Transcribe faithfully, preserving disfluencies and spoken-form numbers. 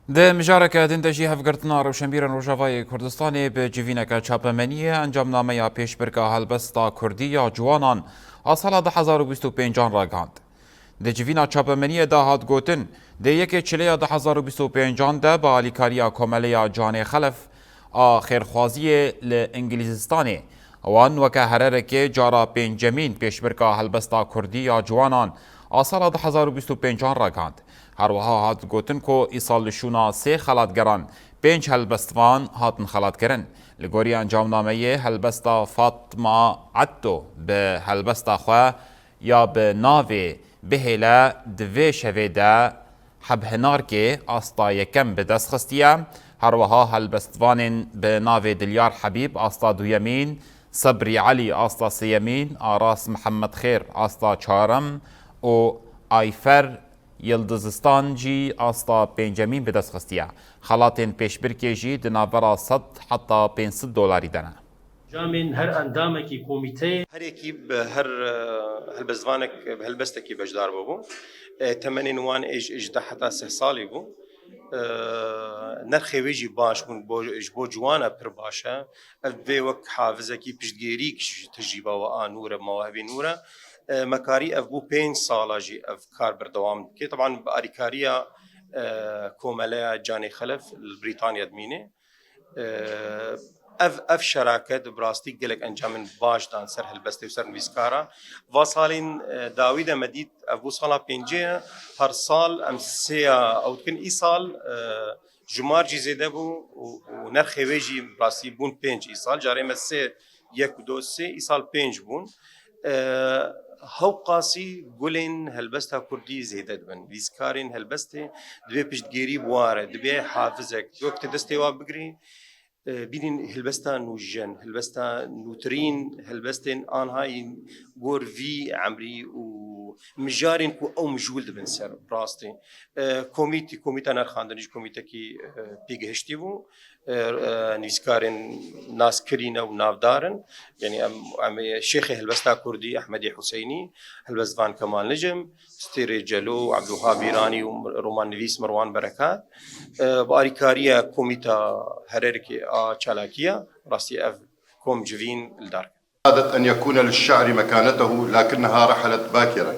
Di mijareke din de jî hevgirtina rewşenbîrên Rojavayê Kurdistanê bi civîneke çapemeniyê encamnameya pêşbirka helbesta Kurdî ya ciwanan a sala du hezar û bîst û pêncan ragihand. Di civîna çapemeniyê de hat gotin, di yekê çileya du hezar û bîst û pêncan de bi alîkariya Komeleya Canê Xelef a Xêrxwaziyê li Îngilîzistanê, wan weke hererekê cara pêncemîn pêşbirka helbesta Kurdî ya ciwanan a sala du hezar û bîst û pêncan ragihand. Her wiha hat gotin ku îsal li şûna sê xelatgeran pênc helbestvan hatin xelatkirin. Li gorî encamnameyê helbesta Fatma Atto bi helbesta xwe ya bi navê Bihêle di vê şevê de Hebhinarkê asta yekem bi dest xistiye. Her wiha helbestvanên bi navê Dilyar Hebîb asta duyemîn, Sebrî Elî asta sêyemîn, Aras Mihemed Xêr asta çarem û Ayfer Yildizistan jî asta pêncemîn bi dest xistiye. Xelatên pêşbirkê jî di navbera sed heta pênc sed dolarî de ne. Encamên her endamekî komîteyê. Her yekî bi her e, helbestvanek, bi helbestekî beşdar bûbû. E, temenên wan ê ji, ji deh heta sih salî bû. E, nerxê wê jî baş bûn, bo, ji bo ciwana pir baş e. Ev vê wek hafizekî piştgêrîk ji tecrîba we a nû re, mewahibê nû re. E, me karî ev bû pênc sala jî ev kar berdewam dike. Teban bi alîkariya e, Komeleya Canê Xelef li Brîtanya dimîne. E, ev, ev şeraket bi rastî gelek encamên baş dan ser helbestê û ser nivîskara. Va salên e, dawî de me dît, ev bû sala pêncê ye. Her sal em sêya ew dikin. Îsal e, jimar jî zêde bû û, û nerxê wê jî bi rastî bûn pênc îsal. Carê me sê, yek û do sê, îsal pênc bûn. E, hewqasî gulên helbesta kurdî zêde dibin. Nivîskarên helbestê divê piştgêrî bi wa re, divê hafizek, wek tu destê wa bigirî, e, bînîn helbesta nûjen, helbesta nûtirîn, helbestên anha yên gor vî emrî û mijarên ku ew mijûl dibin ser rastî. E, komîtî, komîta nerxandinî ji komîtekî e, pêgihiştî bû. E, e, nivîskarên naskirî ne û navdar in. Yanî em, em ê Şêxê Helbesta Kurdî Ehmedê Huseynî, helbestvan Kemal Nicim, Stêrê Celo, Ebdulwehab Îranî û romannivîs Merwan Berekat, e, bi alîkariya Komîta Herêrkê a Çalakiya, rastî ev kom civîn li dar ket. أرادت أن يكون للشعر مكانته، لكنها رحلت باكرا.